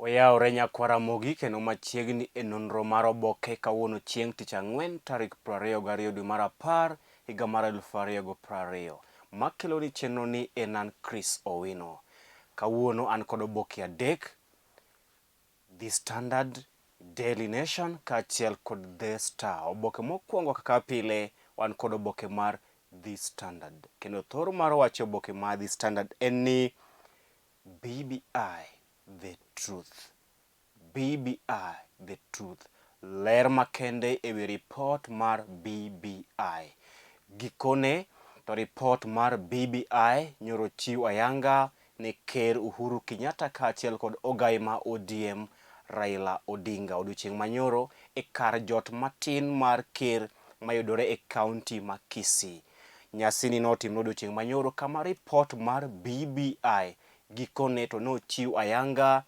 Oyawore nyakwar Ramogi kendo machiegni e nonro mar oboke kawuono chieng' tich ang'wen tarik 22 dwe mar apar higa mar 2020. Makeloni chenro ni en an Chris Owino. Kawuono an kod oboke adek, The Standard, Daily Nation kaachiel kod The Star. Oboke mokwongo kaka pile wan kod oboke mar The Standard. Kendo thor mar wacho oboke mar The Standard en ni BBI The Truth. BBI The Truth. Ler makende e wi ripot mar BBI. Gikone to ripot mar BBI nyoro chiw ayanga ne Ker Uhuru Kenyatta kaachiel kod ogai ma ODM Raila Odinga odiochieng' manyoro e kar jot matin mar ker mayudore e kaunti ma Kisii. Nyasini notimre odiochieng' manyoro kama ripot mar BBI gikone to nochiw ayanga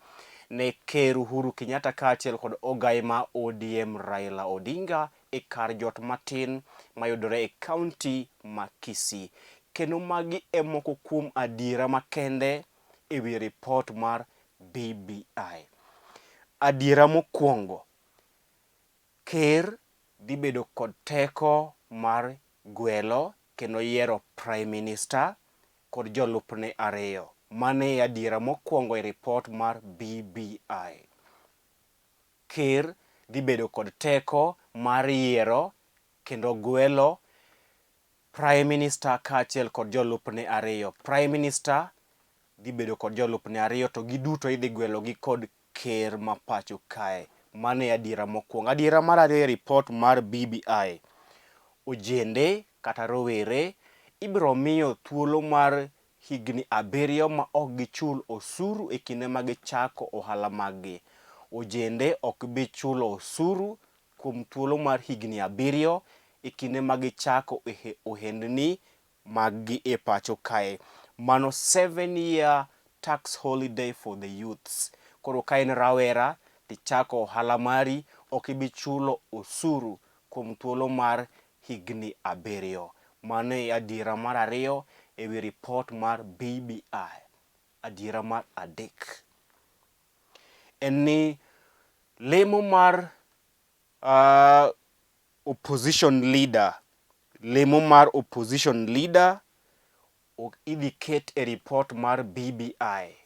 ne Ker Uhuru Kenyatta kaachiel kod ogai ma ODM Raila Odinga e kar jot matin mayudore e kaunti ma Kisii. Kendo magi e moko kuom adiera makende e wi ripot mar BBI. Adiera mokwongo, Ker dhi bedo kod teko mar gwelo kendo yiero Prime Minister kod jolupne ariyo. Mano e adiera mokwongo e ripot mar BBI. Ker dhi bedo kod teko mar yiero kendo gwelo Prime Minister kaachiel kod jolupne ariyo. Prime Minister dhi bedo kod jolupne ariyo to giduto idhi gwelogi kod ker ma pacho kae. Mano e adiera mokwongo. Adiera mar ariyo e ripot mar BBI, ojende kata rowere ibiro miyo thuolo mar higni abiriyo ma ok gichul osuru e kinde ma gichako ohala maggi. Ojende ok bi chulo osuru kuom thuolo mar higni abiriyo e kinde ma gichako ohendni maggi e pacho kae. Mano 7 year tax holiday for the youths. Koro ka in rawera tichako ohala mari, ok ibi chulo osuru kuom thuolo mar higni abiriyo. Mano e adiera mar ariyo e wi ripot mar BBI. Adiera mar adek en ni lemo mar opposition leader, lemo mar opposition leader idhi ket e ripot mar BBI.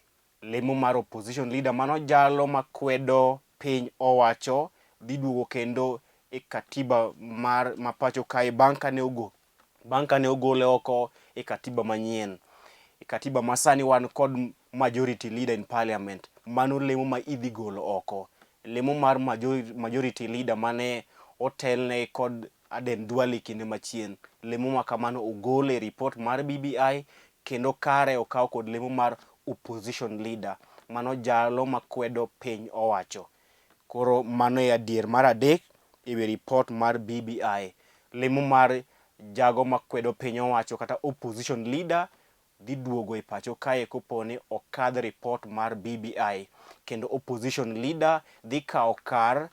Lemo mar opposition leader mano jalo makwedo piny owacho dhi duogo kendo e katiba mar ma pacho kae bang' kane ogo bang' kane ogole oko e katiba manyien. E katiba masani wan kod majority leader in parliament. Mano lemo ma idhi golo oko. Lemo mar majority leader mane otelne kod Aden Duale kinde machien. Lemo ma kamano ogol e ripot mar BBI kendo kare okaw kod lemo mar opposition leader. Mano jalo makwedo piny owacho. Koro mano e adier mar adek e wi ripot mar BBI. Lemo mar jago makwedo piny owacho kata opposition leader dhi duogo e pacho kae kopo ni okadh ripot mar BBI kendo opposition leader dhi kawo kar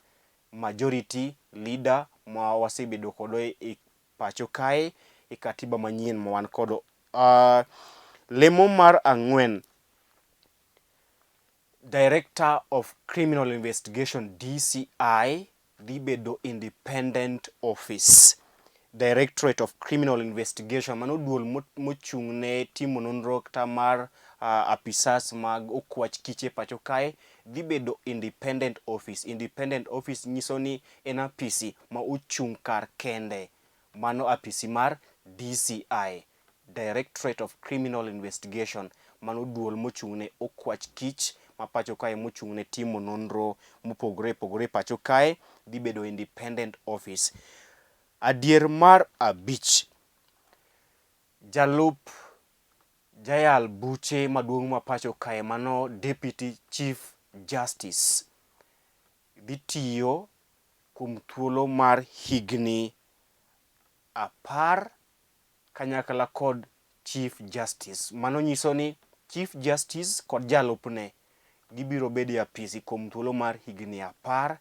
majority leader ma wasebedo kodo e pacho kae e katiba manyien ma wan kodo. Lemo mar ang'wen, Director of Criminal Investigation DCI dhi bedo independent office. Directorate of Criminal Investigation mano duol mochung' ne timo nonro kata mar apisas mag okwach kiche e pacho kae dhi bedo independent office. Independent office nyiso ni en apisi ma ochung' kar kende. Mano apisi mar DCI. Directorate of Criminal Investigation, mano duol mochung' ne okwach kich ma pacho kae mochung' ne timo nonro mopogore opogore e pacho kae dhi bedo independent office. Adier mar abich, jalup jayal buche maduong' ma pacho kae mano Deputy Chief Justice dhi tiyo kuom thuolo mar higni 10 kanyakla kod Chief Justice. Mano nyiso ni Chief Justice kod jalupne gibiro bedo e apisi kuom thuolo mar higni 10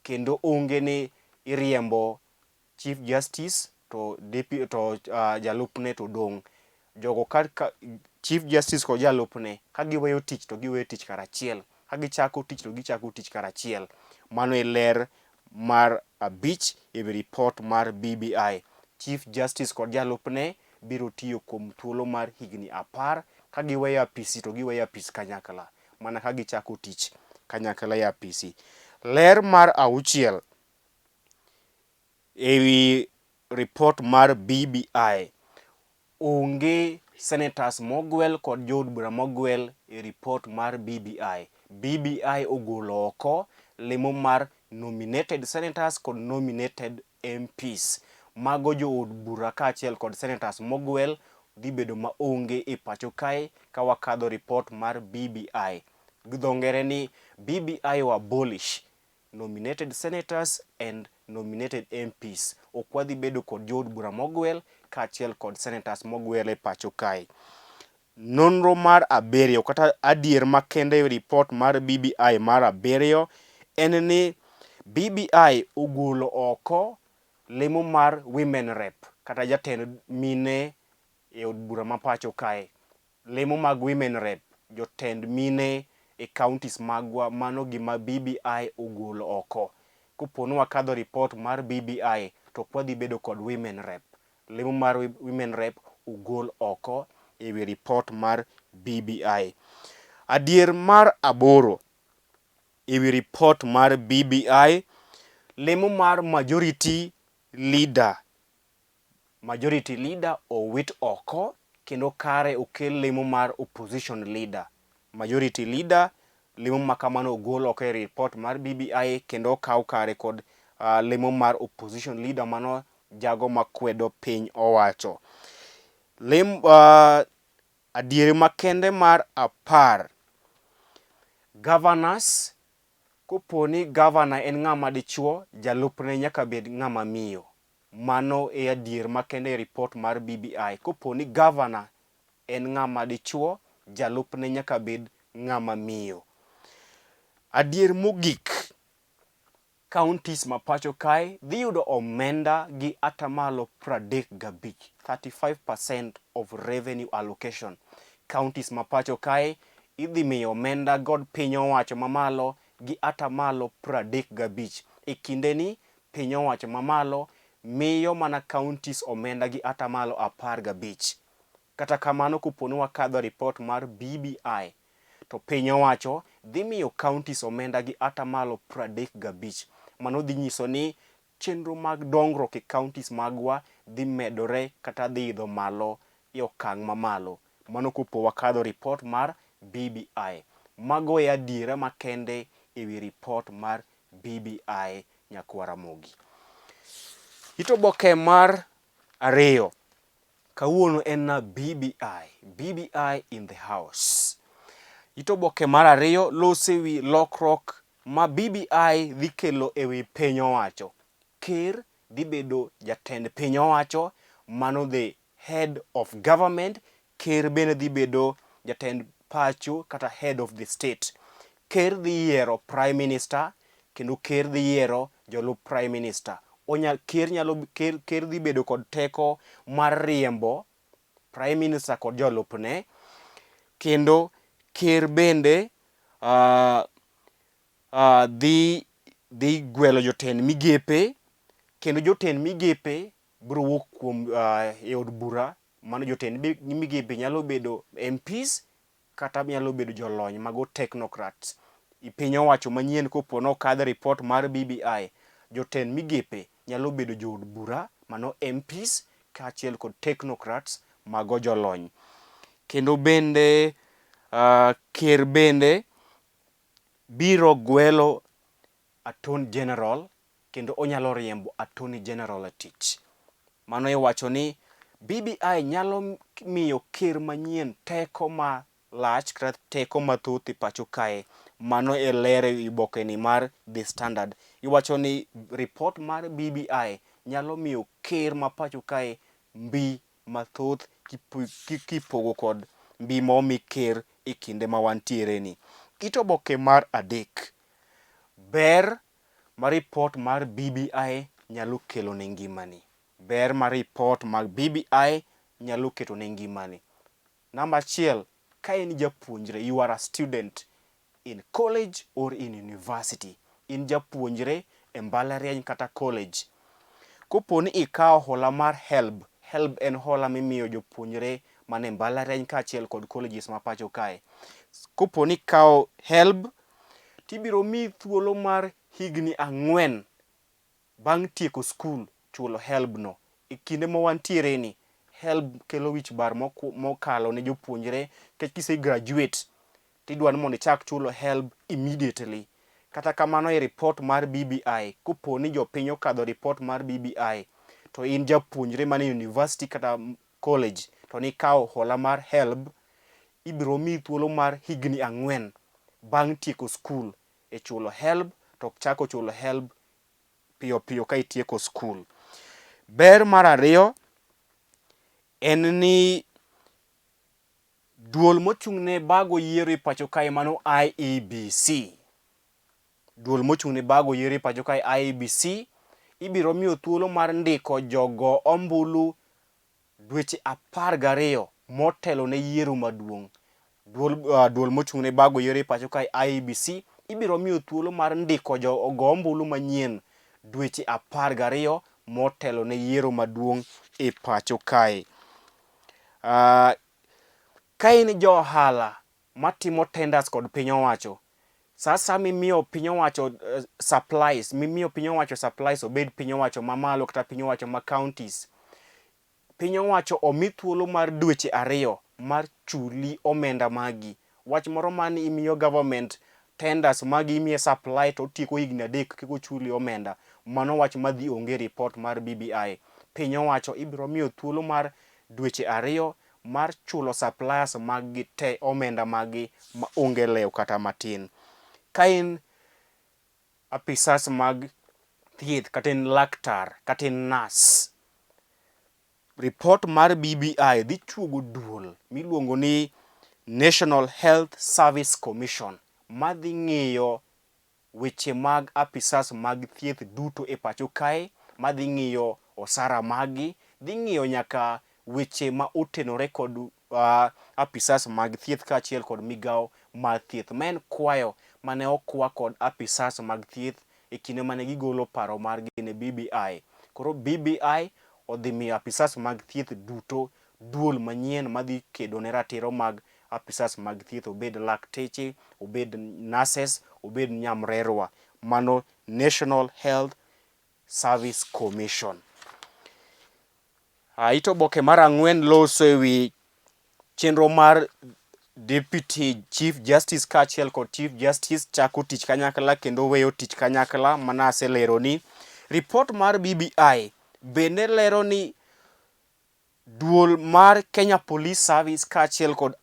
kendo onge ni iriembo Chief Justice to, deputy, to jalupne to dong'. Jogo ka, ka Chief Justice kod jalupne ka giweyo tich to giweyo tich karachiel. Ka gichako tich to gichako tich karachiel. Mano e ler mar abich e wi ripot mar BBI. Chief Justice kod jalupne biro tiyo kuom thuolo mar higni apar ka giweyo apisi to giweyo apis kanyakla mana ka gichako tich kanyakla e apisi. Ler mar auchiel e wi ripot mar BBI, onge senators mogwel kod jood bura mogwel e ripot mar BBI. BBI ogolo oko lemo mar nominated senators kod nominated MPs. Mago jood bura kaachiel kod senators mogwel dhi bedo maonge e pacho kae ka wakadho ripot mar BBI. Gi dho ngere ni BBI o abolish nominated senators and nominated MPs. Ok wadhi bedo kod jood bura mogwel kaachiel kod senators mogwel e pacho kae. Nonro mar abiriyo kata adier makende e ripot mar BBI mar abiriyo en ni BBI ogolo oko lemo mar women rep kata jatend mine e od bura ma pacho kae. Lemo mag women rep, jotend mine e counties magwa mano gima BBI ogolo oko. Kopo ni wakadho ripot mar BBI to ok wadhi bedo kod women rep. Lemo mar women rep ogol oko e wi ripot mar BBI. Adier mar aboro e wi ripot mar BBI, lemo mar majority leader Majority leader owit oko kendo kare okel lemo mar opposition leader. Majority leader lemo ma kamano ogol oko e report mar BBI kendo okaw kare kod lemo mar opposition leader mano jago makwedo piny owacho. Lem, adieri makende mar apar, governors kopo ni governor en ng'ama dichuo, jalupne nyaka bed ng'ama miyo. Mano e adier makende e ripot mar BBI. Kopo ni gavana en ng'ama dichuo, jalupne nyaka bed ng'ama miyo. Adier mogik, counties ma pacho kae dhi yudo omenda gi atamalo 35, 35% of revenue allocation. Counties ma pacho kae idhi miyo omenda god piny owacho mamalo gi atamalo 35. E kindeni Piny owacho mamalo miyo mana counties omenda gi atamalo 15. Kata kamano kopo ni wakadho report mar BBI to piny owacho dhi miyo counties omenda gi atamalo 35. Mano dhi nyiso ni chenro mag dongruok e counties magwa dhi medore kata dhi idho malo e okang' mamalo. Mano kopo wakadho report mar BBI. Mago e adiera makende e wi report mar BBI Nyakwar Ramogi. It oboke mar ariyo kawuono en na BBI, BBI in the house. It oboke mar ariyo loso e wi lokruok ma BBI dhi kelo e wi piny owacho. Ker dhi bedo jatend piny owacho, mano the head of government, ker bende dhi bedo jatend pacho kata head of the state. Ker dhi yiero prime minister kendo ker dhi yiero jolup prime minister. Onya, ker, nyalo, ker, ker dhi bedo kod teko mar riembo prime minister kod jolupne kendo ker bende dhi gwelo jotend migepe kendo jotend migepe biro wuok kuom e od bura mano jotend migepe nyalo bedo MPs kata nyalo bedo jolony mago technocrats. I piny owacho manyien kopo nokadh report mar BBI, jotend migepe nyalo bedo jood bura mano MPs kaachiel kod technocrats mago jolony. Kendo bende ker bende biro gwelo Attorney General kendo onyalo riembo Attorney General e tich. Mano iwacho ni BBI nyalo miyo ker manyien teko ma lach kata teko mathoth e pacho kae. Mano e ler e oboke ni mar The Standard. Iwacho ni report mar BBI nyalo miyo ker ma pacho kae mbi mathoth kipogo kod mbi ma omi ker e kinde ma wantiere ni. It oboke mar adek, ber ma ripot mar BBI nyalo kelo ne ngimani. Ber ma ripot mag BBI nyalo keto ne ngimani. Namba achiel, ka in japuonjre, you are a student, in college or in university. In japuonjre e mbalariany kata college. Kopo ni ikawo hola mar HELB, HELB en hola mimiyo jopuonjre man e mbalariany kaachiel kod colleges ma pacho kae. Kopo ni ikawo HELB, tibiro miyi thuolo mar higni ang'wen bang' tieko skul chulo HELB no. E kinde ma wantiere ni, HELB kelo wich bar mokalo ne jopuonjre nikech kise graduate tidwa ni mondo ichak chulo HELB immediately. Kata kamano e report mar BBI, kopo ni jopiny okadho report mar BBI, to in japuonjre man e university kata college to nikawo hola mar HELB, ibiro miyi thuolo mar higni ang'wen bang' tieko skul e chulo HELB to ok chako chulo HELB piyo piyo ka itieko skul. Ber mar ariyo en ni duol mochung' ne bago yiero e pacho kae mano IEBC, duol mochung' ne bago yiero e pacho kae IEBC ibiro miyo thuolo mar ndiko jogo ombulu dweche 12 motelo ne yiero maduong'. Duol, duol mochung' ne bago yiero e pacho kae IEBC ibiro miyo thuolo mar ndiko jogo ombulu manyien dweche 12 motelo ne yiero maduong' e pacho kae. Ka in ja ohala matimo tenders kod piny owacho, sa asaya mimiyo piny owacho supplies, mimiyo piny owacho supplies obed piny owacho mamalo kata piny owacho ma counties, piny owacho omi thuolo mar dweche ariyo mar chuli omenda magi. Wach moro mani imiyo government tenders magi imiye supply to otieko higni adek kik ochuli omenda. Mano wach madhi onge e report mar BBI. Piny owacho ibiro miyo thuolo mar dweche ariyo mar chulo suppliers mag gi te omenda mag gi ma onge lew kata matin. Ka in apisas mag thieth kata in laktar kata in nas, report mar BBI dhi chuogo duol miluongo ni National Health Service Commission madhi ng'iyo weche mag apisas mag thieth duto e pacho kae, madhi ng'iyo osara maggi, dhi ng'iyo nyaka weche ma otenore kod apisas mag thieth kaachiel kod migawo mar thieth. Ma en kwayo mane okwa kod apisas mag thieth e kinde mane gigolo paro margi ne BBI. Koro BBI odhi miyo apisas mag thieth duto duol manyien madhi kedo ne ratiro mag apisas mag thieth obed lakteche, obed nurses, obed nyamrerwa. Mano National Health Service Commission. It oboke mar ang'wen loso e wi chenro mar Deputy Chief Justice kaachiel kod Chief Justice chako tich kanyakla kendo weyo tich kanyakla mana aseleroni. Report mar BBI bende lero ni duol mar Kenya Police Service kaachiel kod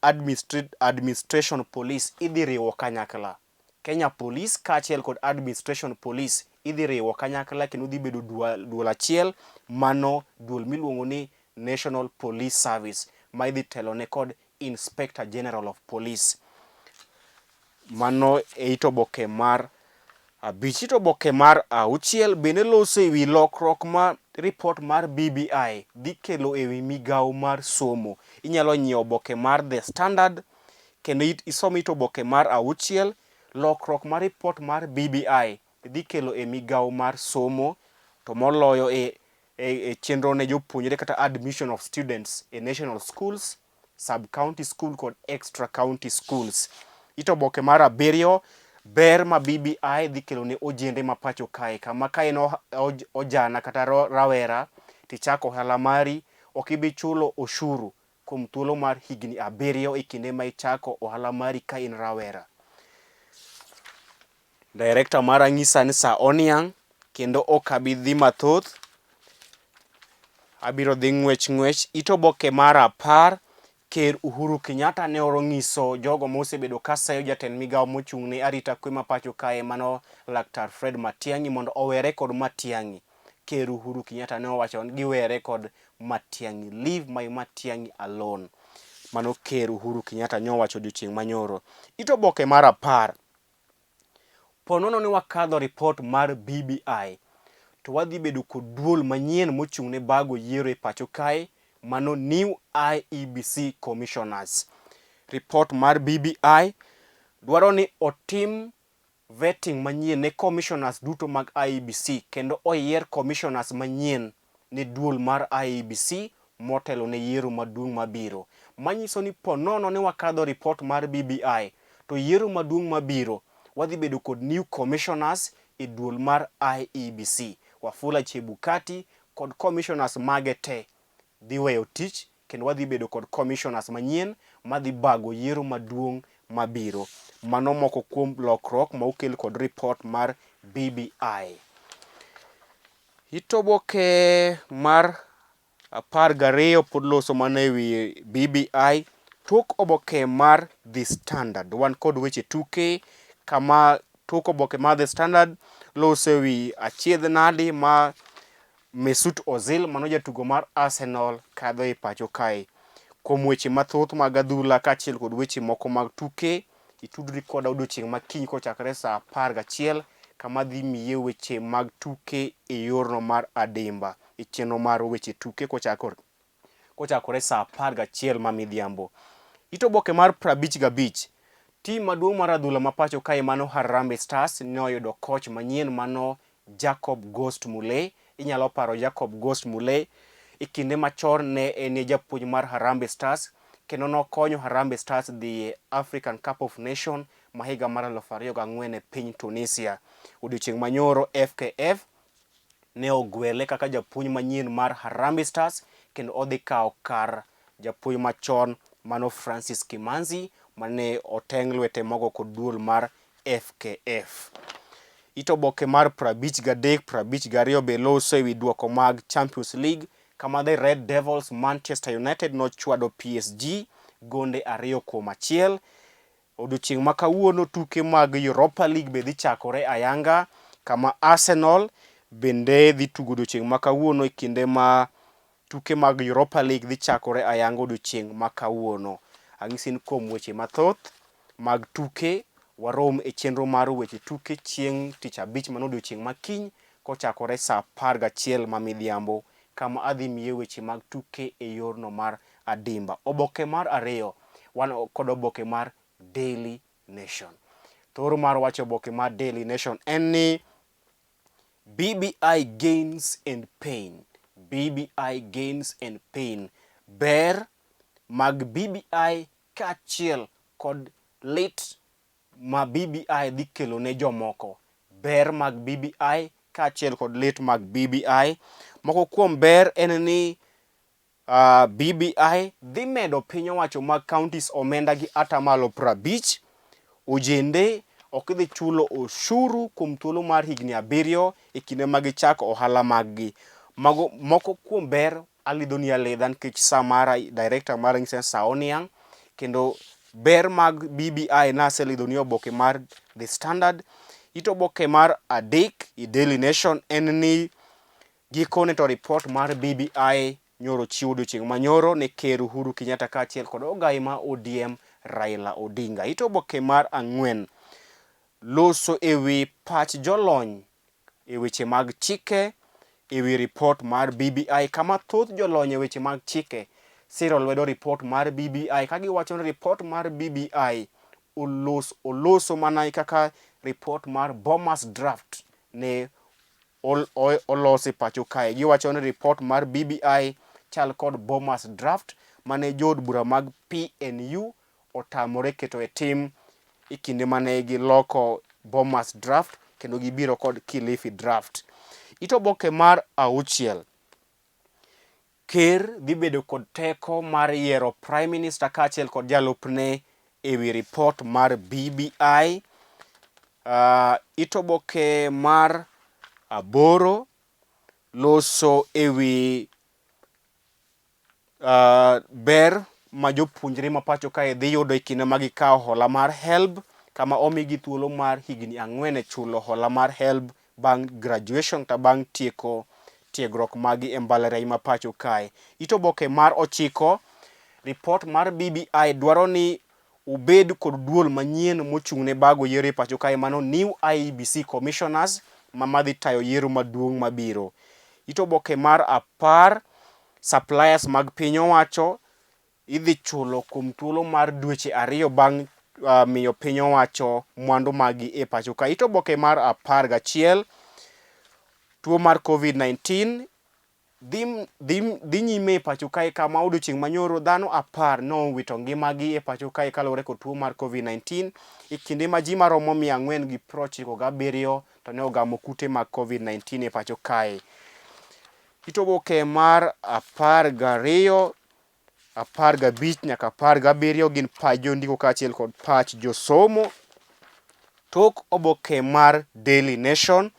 Administration Police idhi riwo kanyakla. Kenya Police kaachiel kod Administration Police idhi riwo kanyakla kendo dhi bedo duol achiel mano duol miluongo ni National Police Service ma idhi telone kod Inspector General of Police. Mano e it oboke mar abich. It oboke mar auchiel bende loso e wi lokruok ma report mar BBI dhi kelo e wi migawo mar somo. Inyalo nyiewo oboke mar The Standard kendo isom it oboke mar auchiel, lokruok ma report mar BBI dhi kelo e migawo mar somo to moloyo e chenro ne jopuonjre kata admission of students e national schools, sub county school kod extra county schools. It oboke mar abiriyo, ber ma BBI dhi kelo ne ojende ma pacho kae kama ka in ojana kata rawera tichako ohala mari ok ibi chulo oshuru kuom thuolo mar higni abiriyo e kinde ma ichako ohala mari ka in rawera. Director mara nyisa ni sa oniang' kendo ok abi dhi mathoth. Abiro dhi ng'wech ng'wech. It oboke mar apar, Ker Uhuru Kenyatta ne oro nyiso jogo mosebedo ka sayo jatend migawo mochung' ne arita kwe ma pacho kae mano Laktar Fred Matiang'i mondo owere kod Matiang'i. Ker Uhuru Kenyatta ne owacho ni giwere kod Matiang'i, leave my Matiang'i alone. Mano Ker Uhuru Kenyatta ne owacho odiochieng' manyoro. It oboke mar apar, po nono ni wakadho report mar BBI to wadhi bedo kod duol manyien mochung' ne bago yiero e pacho kae mano new IEBC commissioners. Report mar BBI dwaro ni otim vetting manyien ne commissioners duto mag IEBC kendo oyier commissioners manyien ne duol mar IEBC motelo ne yiero maduong' mabiro. Manyiso ni po nono ni wakadho report mar BBI to yiero maduong' mabiro wadhi bedo kod new commissioners e duol mar IEBC. Wafula Chebukati kod commissioners mage te dhi weyo tich kendo wadhi bedo kod commissioners manyien madhi bago yiero maduong' mabiro. Mano moko kuom lokruok ma okel kod report mar BBI. It oboke mar 12 pod loso mana e wi BBI. Tok oboke mar The Standard wan kod weche tuke kama tok oboke mar The Standard loso e wi achiedh nadi ma Mesut Ozil mano jatugo mar Arsenal kadho e pacho kae. Kuom weche mathoth mag adhula kaachiel kod weche moko mag tuke, itudri koda odiochieng' ma kiny kochakore saa 11 kama dhi miye weche mag tuke e yorno mar adimba e chenro mar weche tuke kochakore kochakore saa 11 ma midhiambo. It oboke mar 55 Tim maduong' mar adhula ma pacho kae mano Harambee Stars ne oyudo koch manyien mano Jacob Ghost Mulee. Inyalo paro Jacob Ghost Mulee e kinde machon ne en japuonj mar Harambee Stars kendo nokonyo Harambee Stars dhi e African Cup of Nation ma higa mar 2004 e piny Tunisia. Odiochieng' manyoro FKF ne ogwele kaka japuonj manyien mar Harambee Stars kendo odhi kawo kar japuonj machon mano Francis Kimanzi mane oteng' lwete mogo kod duol mar FKF. It oboke mar 53 52 be loso ewi duoko mag Champions League kama The Red Devils Manchester United nochwado PSG gonde 2-1. Odiochieng' ma kawuono tuke mag Europa League be dhi chakore ayanga kama Arsenal bende dhi tugo odiochieng' ma kawuono e kinde ma tuke mag Europa League dhi chakore ayanga odiochieng' ma kawuono. Ang'isi ni kuom weche mathoth mag tuke warom e chenro mar weche tuke chieng' tich abich mano odiochieng' ma kiny kochakore saa 11 ma midhiambo kama adhi miye weche mag tuke e yorno mar adimba. Oboke mar ariyo wan kod oboke mar Daily Nation. Thoro mar wacho oboke mar Daily Nation en ni BBI gains and pain. BBI gains and pain. Ber mag BBI kaachiel kod lit ma BBI dhi kelo ne jomoko. Ber mag BBI kaachiel kod lit mag BBI. Moko kuom ber en ni BBI dhi medo piny owacho mag counties omenda gi atamalo 50. Ojende ok dhi chulo oshuru kuom thuolo mar higni 7 e kinde ma gichako ohala maggi. Mago moko kuom ber alidhoni alidha nikech saa mara director mara nyisa ni saa oniang' kendo ber mag BBI naselidhoni oboke mar The Standard. It oboke mar adek i Daily Nation en ni Gikone to ripot mar BBI nyoro chiwo odiochieng' manyoro ne Ker Uhuru Kenyatta kaachiel kod ogai ma ODM Raila Odinga. It oboke mar ang'wen loso e wi pach jolony e weche mag chike e wi ripot mar BBI kama thoth jolony e weche mag chike siro lwedo ripot mar BBI ka giwacho ni ripot mar BBI olos oloso mana kaka ripot mar Bomas draft ne olos e pacho kae. Giwacho ni ripot mar BBI chal kod Bomas draft mane jood bura mag PNU otamore keto e tim e kinde mane giloko Bomas draft kendo gibiro kod Kilifi draft. It oboke mar auchiel Ker dhi bedo kod teko mar yiero Prime Minister kaachiel kod jalupne e wi ripot mar BBI. It oboke mar aboro loso e wi ber ma jopuonjre ma pacho kae dhi yudo e kinde ma gikawo hola mar HELB kama omigi thuolo mar higni ang'wen e chulo hola mar HELB bang' graduation kata bang' tieko tiegruok magi e mbalariany ma pacho kae. It oboke mar ochiko, ripot mar BBI dwaro ni ubed kod duol manyien mochung' ne bago yiero e pacho kae mano new IEBC commissioners ma madhi tayo yiero maduong' mabiro. It oboke mar 10, suppliers mag piny owacho idhi chulo kuom thuolo mar dweche ariyo bang' miyo piny owacho mwandu maggi e pacho ka. It oboke mar 11, tuo mar Covid-19 dhi, dhi, dhi nyime e pacho kae kama odiochieng' manyoro dhano 10 nowito ngimagi e pacho kae kaluwore kod tuo mar Covid-19 e kinde ma ji maromo 497 to ne ogamo kute mag Covid-19 e pacho kae. It oboke mar 12, 15 nyaka 17 gin pach jondiko kaachiel kod pach josomo. Tok oboke mar Daily Nation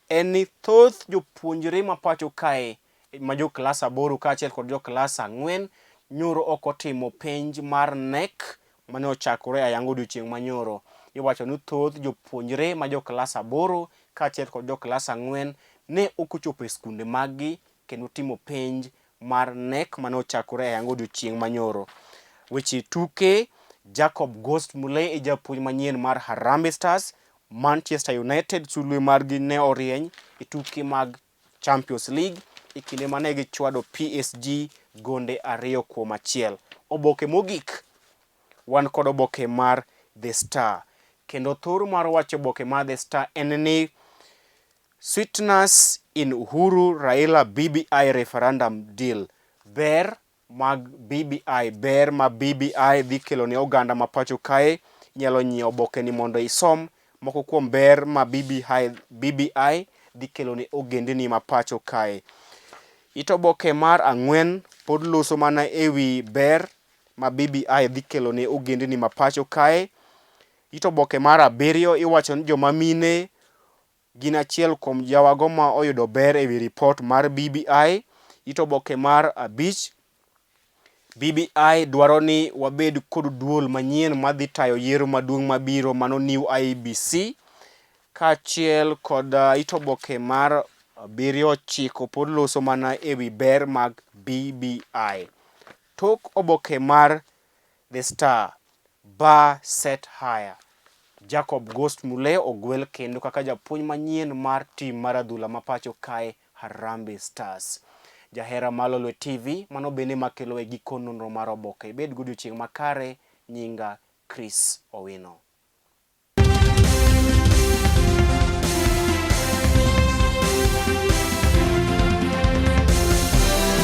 en ni thoth jopuonjre ma pacho kae ma jo klas 8 kaachiel kod jo klas 4 nyoro ok otimo penj mar KNEC mane ochakore ayanga odiochieng' manyoro. Iwacho ni thoth jopuonjre ma jo klas 8 kaachiel kod jo klas 4 ne ok ochopo e skunde maggi kendo timo penj mar KNEC mane ochakore ayanga odiochieng' manyoro. Weche tuke, Jacob Ghost Mulee e japuonj manyien mar Harambee Stars. Manchester United sulwe margi ne orieny e tuke mag Champions League e kinde mane gichwado PSG gonde 2-1. Oboke mogik, wan kod oboke mar The Star. Kendo thor mar wacho oboke mar The Star en ni Sweetness in Uhuru Raila BBI referendum deal. Ber mag BBI, ber ma BBI dhi kelo ne oganda ma pacho kae. Inyalo nyiewo oboke ni mondo isom moko kuom ber ma BBI, BBI dhi kelo ne ogendini ma pacho kae. It oboke mar 4 pod loso mana e wi ber ma BBI dhi kelo ne ogendini ma pacho kae. It oboke mar 7 iwacho ni joma mine gin achiel kuom jawago ma oyudo ber e wi ripot mar BBI. It oboke mar 5, BBI dwaro ni wabed kod duol manyien madhi tayo yiero maduong' mabiro mano new IEBC. Kaachiel kod it oboke mar 7 9 pod loso mana e wi ber mag BBI. Tok oboke mar The Star, Bar set higher. Jacob Ghost Mulee ogwel kendo kaka japuonj manyien mar tim mar adhula ma pacho kae Harambee Stars. Jahera mar Lolwe TV, mano bende makelo e giko nonro mar oboke. Ibed godiochieng' makare, nyinga Chris Owino.